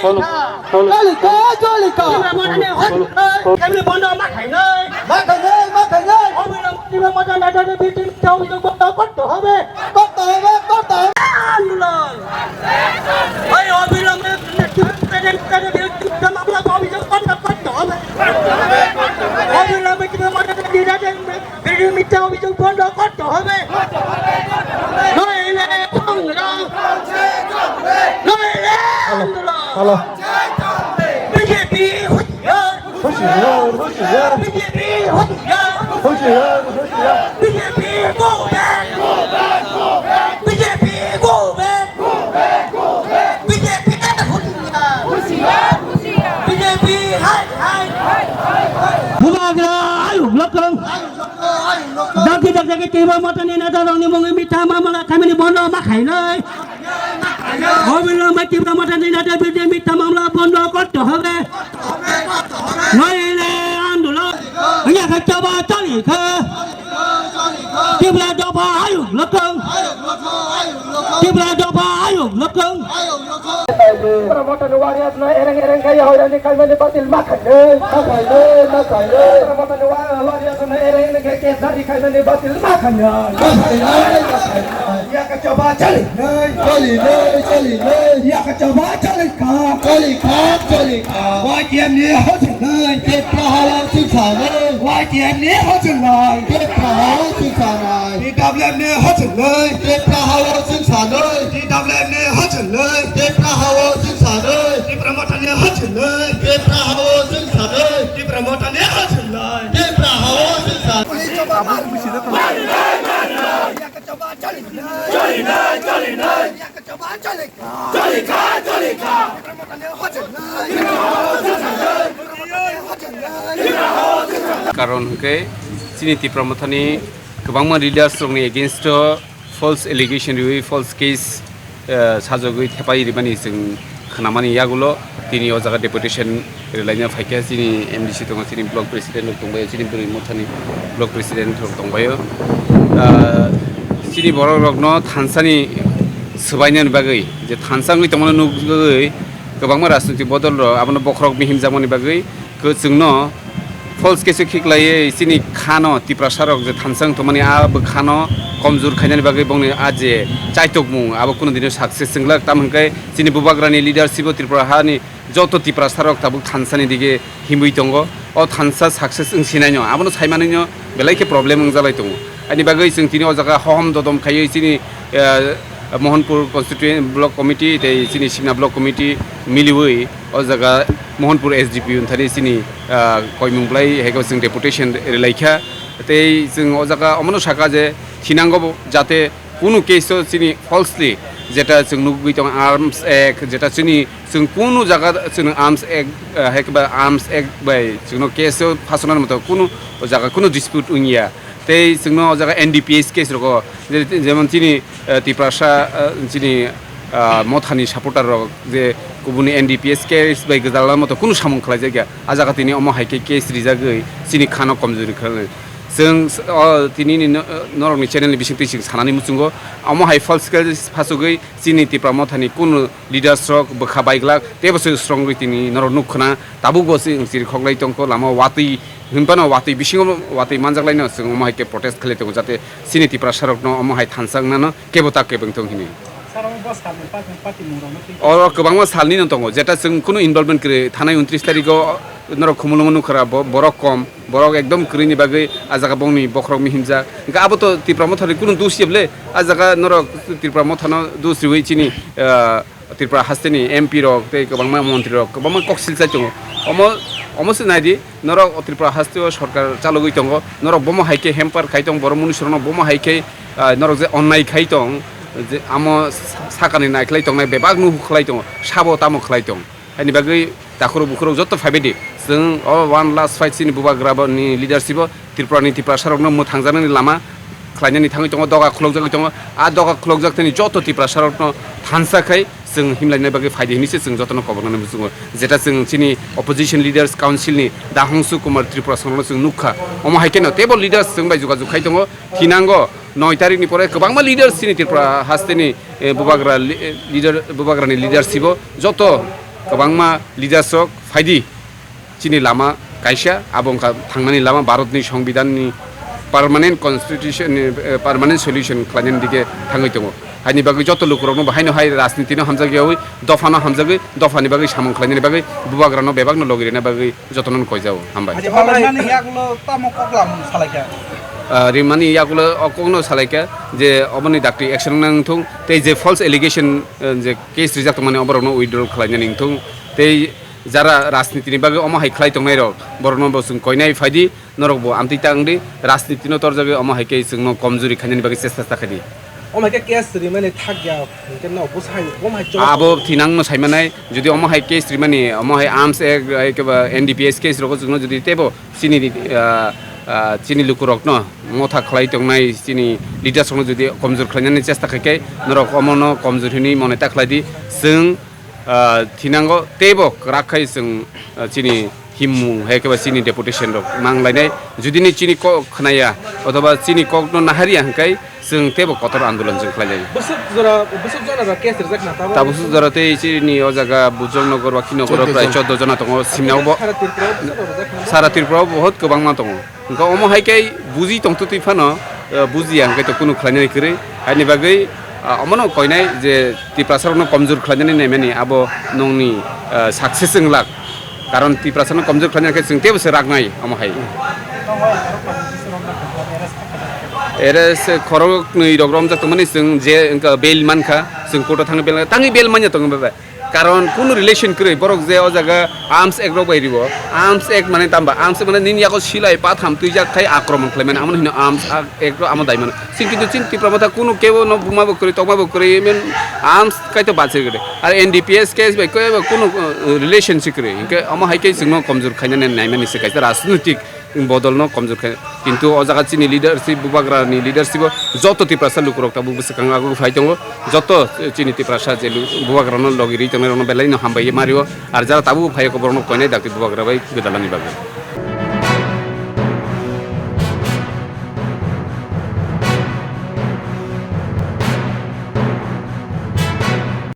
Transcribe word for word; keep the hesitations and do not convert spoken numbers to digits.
Cholika, cholika. Tabletni hospital, tablet bondo ma khainai. Ma khainai, ma khainai. Obhilombe tablet bondo, tabletni hospital bondo korte hobe. Korte hobe, korte hobe. আন্দোলন। এই অবিলম্বে tablet, tablet, tablet, tablet, tablet, অভিযোগ বন্ধ করতে হবে। অবিলম্বে tablet, tablet, বিরুদ্ধে মিথ্যা অভিযোগ বন্ধ করতে হবে। নইলে সংগ্রাম, নইলে আন্দোলন। হ্যালো। বিজেপি হুঁশিয়ার। হুঁশিয়ার, হুঁশিয়ার। বিজেপি হুঁশিয়ার। হুঁশিয়ার, হুঁশিয়ার। BJP go back। BJP go back। BJP হুঁশিয়ার। বিজেপি হায় হায়। Bubagra ayuk lokong. Dagi dagi dagi Tipra Mothani neta rokni mungwi mitha mamala khaimani bondo ma khainai. Obilombe Tipra Mothani neta bidi mitha mamala bondo korte hobe. Noile andolon. Iya khe choba choli khe. Tipra dopha ayuk lokong. Tipra dopha ayuk lokong. Tipra Mothani warriors no ereng ereng kaya hoirani khaimani batil ma khainai. Ma khainai, ma khainai. Tipra Mothani wa-, warriors no ereng ereng kaya case jari khaimani batil ma khainai. Ma khainai, ma khainai. Yaka choba choli. Nai, choli, nai, choli, nai. Yaka choba choli kha. Choli kha, choli kha. Y T F ni hochilai. Tipra hao chwngsanai. Y T F ni hochilai. Tipra hao chwngsanai. T W F ni hochilai. Tipra hao chwngsanai. T W F ni hochilai. Tipra hao chwngsanai. Tipra Mothani hochilai. Tipra hao chwngsanai. Tipra Mothani hochilai. Tipra hao chwngsanai. Karon hwnkhe chini Tipra Mothani kwbangma leaders rokni against o false allegation riwi false case, eh, sajagwi thepai rimani chwng khnamani yagulo tini o jaga deputation rwlaina phaikha. Chini M D C tongo, chini block president rok tongbaio, chini Bwrwi Mothani block president rok tongbaio. Ah, chini borok rokno thansani swbainani bagwi je thansa wngwi tongmano nukgwi kwbangma rajnoitik bodol rok abono bokhorok mihimjakmani bagwi kwchwngno false case o khiklaiwi chini khano Tiprasa rok je thansa wng tongmani a bwkhano komjor khainani bagwi bongni a je chaitokmung abo kunu dino success wnglak. Tamo hwnkhe chini bubagrani leadership o Tripura hani joto Tiprasa rok tabuk thansa ni dige himwi tongo. O thansa success wng sinai no, abono sai manwi no belai khe problem wngjalai tongo. Ani bagwi chwng tini o jaga hohom dodom khaiwi chini, eh, Mohanpur constituent block committee tei chini Simna block committee miliwi o jaga Mohanpur S D P O ni thani chini, ah, koimung bwlai hai khe chwng deputation rwlai kha. Tei chwng o jaga omono saka je thinango bo jate kunu case o chini falsely jeta chwng nugwi tongo Arms Act, jeta chini chwng kunu jaga chwng Arms Act, ah, hai khe ba Arms Act bai chwngno case o phasonani moto kunu o jaga kunu dispute wngya. Tei chwngno o jaga N D P S case rogo, je-, jemon chini, eh, Tiprasa, eh, chini, ah, Mothani supporter rok je kubuni N D P S case bai gwdalna moto kunu samung khlaijakya. A jaga tini omo hai khe case rijagwi chini khano komjori khlai. Chwng s-, o tini ni no-, norokni channel ni bisingtwi chwng sanani muchungo omo hai false case phasugwi chini Tipra Mothani kunu leaders rok bwkha baiglak teibo se srongwi tini norok nuk khna tabukbo se wng chiri khoklai tongkho lama watwi hinphano watwi bisingo watwi manjaklaino chwng omo hai khe protest khlai tongo jate chini Tiprasa rokno omo hai thansa wngnano kebo ta kebo wng thung hini. Sir, omo bo salni party, party mung rokno twi- Oro kwbangma salni no tongo jeta chwng kunu involvement kwrwi thanai untris tarikh o norok Khumulwngo nukha ra bo-, borok kom. Borok ekdom kwrwini bagwi a jaga bongni bokhorok mihimjak. Hwnkhe abo to Tipra Mothani kunu dus ya bwle. A jaga norok Tipra Mothano dus riwi chini, ah, Tripura hasteni M P rok tei kwbangma montri rok kwbangma kok silchai tongo. Omo, omo se naidi, norok Tripura hasteo sorkar chalogwi tongo. Norok bomo hai khe hamper khai tong, borok munusurokno bomo hai khe, ah, norok je onnai khai tong, je amo sa-, sakani naikhlai tongnai bebak nuhu khlai tongo, sabo tamo khlai tong. Haini bagwi takhurok bukhurok joto phaibaidi. Chwng o one last fight chini bubagrani leadership o Tripura ni Tiprasa rokno mwthangjaknani lama khlainani thangwi tongo, doga khulokjagwi tongo. A doga khulokjak thani joto Tiprasa rokno thansa khai chwng himlaina bagwi phaidi hinwi se chwng jotono kobornani muchungo. Jeta chwng chini opposition leaders council ni Dahongsu Kumar Tripura songno chwng nukha. Omo hai kheno teibo leaders chwng bai jogajog khai tongo. Thinango noi tarikh ni pore kwbangma leaders chini Tripura hasteni, eh, bubagra li-, eh, leader, bubagrani leadership o joto Kwbangma leaders rok phaidi, chini lama kaisa, abo wngkha thangnani lama, Bharatni Songbidanni permanent constitution ni, eh, permanent solution khlainani dike thangwi tongo. Haini bagwi joto lukurokno bo haino hai rajnitino hamjakyawi, dophano hamjagwi, dophani bagwi samung khlainani bagwi, bubagrano bebakno logi rina bagwi jotono koijao. Hambai. Acha, palaimani yagulo tamo koklam salaikha? Ah, rimani yagulo o kokno salaikha je oboni dakti action nang thung, tei je false allegation, eh, je case rijak tongmani oborokno withdraw khlainani wngthung, tei jara rajnitini bagwi omo hai khlai tongnairok, borokno bo chwng koinai phaidi, norok bo amtwi ta wngdi, rajnitino torjagwi omo hai khe chwngno komjuri khainani bagwi chesta ta khaidi. Omo hai khe case rimani thakya, hwnkhe no bwsai, omo hai chwla Abo thinangno saimanai, jodi omo hai case rimani, omo hai arms act, hai khe ba N D P S case rogo chwngno jodi teibo chini, ah, ah, chini lukurokno motha khlai tongnai chini leaders rokno jodi komjur khlainani chesta khai khe norok omono komjur hinwi mone ta khlaidi. Chwng ah, thinango teibo kwrak khai chwng, ah, chini himmung hai khe ba chini deputation rok mang lainai. Judini chini kok khnaya othoba chini kokno naharya hwnkhe chwng teibo kotor andolon chwng khlai lai. Bwswk jora, bwswk jora ba case rijak na tamo? Tabuk jora tei chini o jaga Bujong Nogor ba Kinogor Choudo prai jon. Choudo jona tongo, simnabo bo Sara Tripura o bwswk jora rijak na? Sara Tripura o bohot kwbangma tongo. Hwnkhe omo hai khe buji tongtwtwi phano, eh, bujiya hwnkhe to kunu khlainani kwrwi. Haini bagwi, ah, omono koinai je Tiprasarokno komjur khlainani naimani abo nongni, eh, success wnglak. Karon Tiprasarokno komjur khlainani khe chwng teibo se raknai omo hai. Ere se khoroknwi rok romjak tongmani chwng je wngkha bail mankha, chwng court o thangwi bail, tangwi bail manya tongo bebe. Karon kunu relation kwrwi, borok je o jaga Arms Act rok bai ribo, Arms Act mane tamba, Arms Act mane nini yago silai patham twijak khai akromon khlaimani, amo hino Arms Act rok amo daimano. Chini kintu chini Tipra Motha kunu kebo no buma bo kwrwi, tokma bo kwrwi, even Arms kaito bachir gede. Ar N D P S case bai kebo kunu, uh, relation si kwrwi, hinkhe amo hai khe chwngno komjor khainani naimani se kaisa rajnitik bodolno komjor khe. Kintu o jaga chini leadership, bubagrani leadership o joto Tiprasa lukurok tabuk bwswkang aguk phai tongo. Joto chini Tiprasa je lu-, bubagrano logi ri tongnai rokno belai no hambai ma rio. Ar jara tabuk phai borokno koinai dakti bubagra bai gwdalani bagwi.